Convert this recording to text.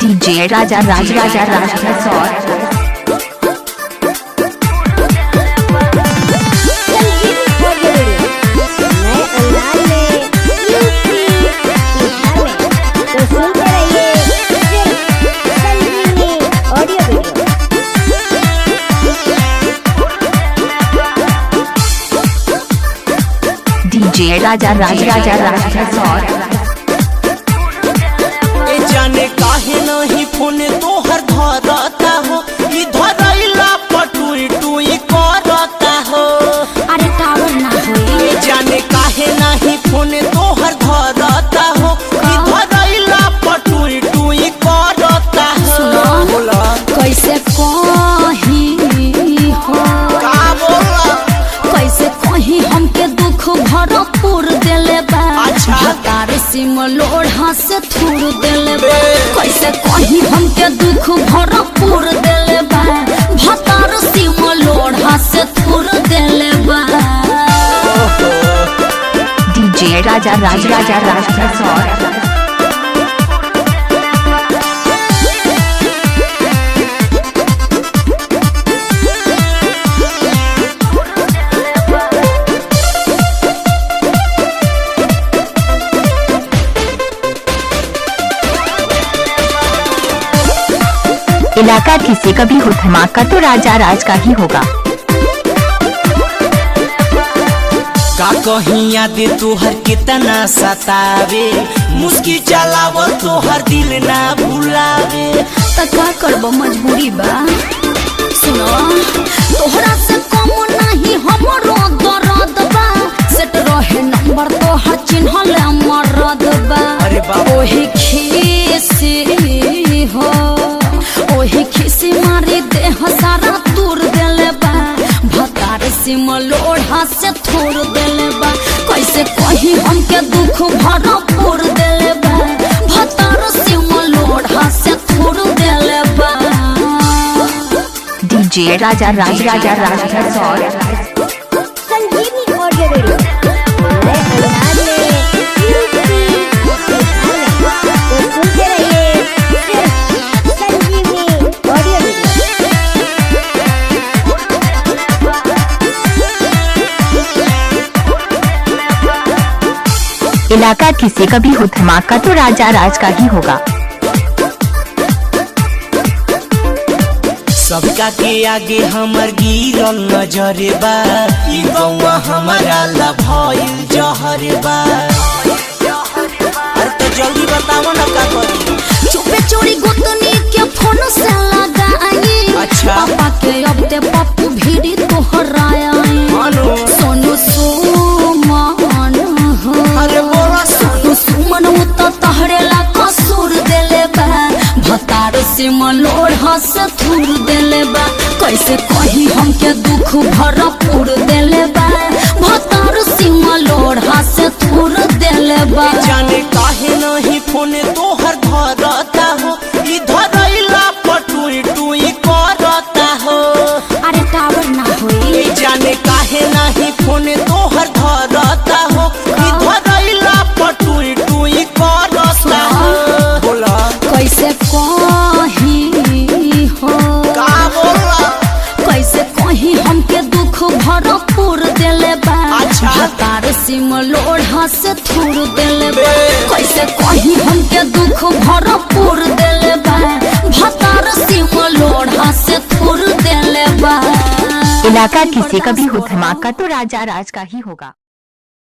DJ राजा राज राजा राज राठौर। संजीवनी audio video नए अंदाज में यूपी बिहार में। तो सुनते रहिए सिर्फ संजीवनी ऑडियो वीडियो। डीजे राजा राज राजा राज राठौर। ए जाने काहे नहीं फोन तोहर धरता हो, ई धरैला पटुई टुई करता हो। अरे टावर ना होई। ए जाने काहे नहीं फोन तोहर धरता हो, ई धरैला पटुई टुई करता हो। सुनो। बोला। कैसे कही हो, का बोला? कैसे कही हमके दुख भरपूर देले बा। अच्छा। भतार सिम लोढ़ा से थूर देले बा। बे। कैसे कही हमके दुख भरपूर देले बा, भतार सिम लोढ़ा से थूर देले बा। डीजे राजा राज राजा राज राठौर। इलाका किसी का भी हो, धमाका तो राजा राज का ही होगा। का कहीं याद तोहर कितना सतावे, मुस्की चलाव तोहर दिल ना भुलावे। त का करब, मजबूरी बा। सुनो, तोहरा से कम नहीं हमरो दर्द बा, सेट रहे नंबर तोहर चिन्हल मरद बा। अरे बाप। ओही खीसी हो, ओही खीसी मारी देह सारा तूर देले बा, भतार सिम लोढ़ा से थोड़ देले बा। कैसे कही हमके दुख भरपूर देले बा, भतार सिम लोढ़ा से थोड़ देले बा। डीजे राजा राज राजा राज राठौर। संजीवनी ऑडियो वीडियो नए अंदाज में यूपी बिहार में। तो सुनते रहिए सिर्फ संजीवनी ऑडियो वीडियो। इलाका किसी का भी हो, धमाका तो राजा राज का ही होगा। सबका के आगे हमर गिरल नजर बा, ई गौवा हमारा ला भइल जहर बा। अरे तो जल्दी बताओ ना का करी। चुपे चोरी गोतनी के फोन से लगाई। अच्छा। पापा के अब ते पप्पू भीड़ी तोहराया। मानो। सोनू सुमन हो, अरे बोला। सोनू सुमन उ तो तहरे ला कसूर देले बा, भतार से मलोढ़ा से थूर देले बा। कैसे कही हमके दुख भरपूर देले बा, भतार से मलोढ़ा से थूर देले बा। जाने काहे नहीं फोन तोहर धरता हो, ई धरैला पटुई टुई करता हो। अरे टावर ना होई। ए जाने काहे नहीं फोन तोहर धरता हो, ई धरैला पटुई टुई करता हो। बोला। कैसे कही हो, का बोला? कैसे कही हमके दुख भरपूर देले बा। अच्छा। भतार सिम लोढ़ा से थूर देले बा। बे। कैसे कही हमके दुख भरपूर देले बा, भतार सिम लोढ़ा से थूर देले बा। इलाका किसी का भी हो, धमाका तो राजा राज का ही होगा।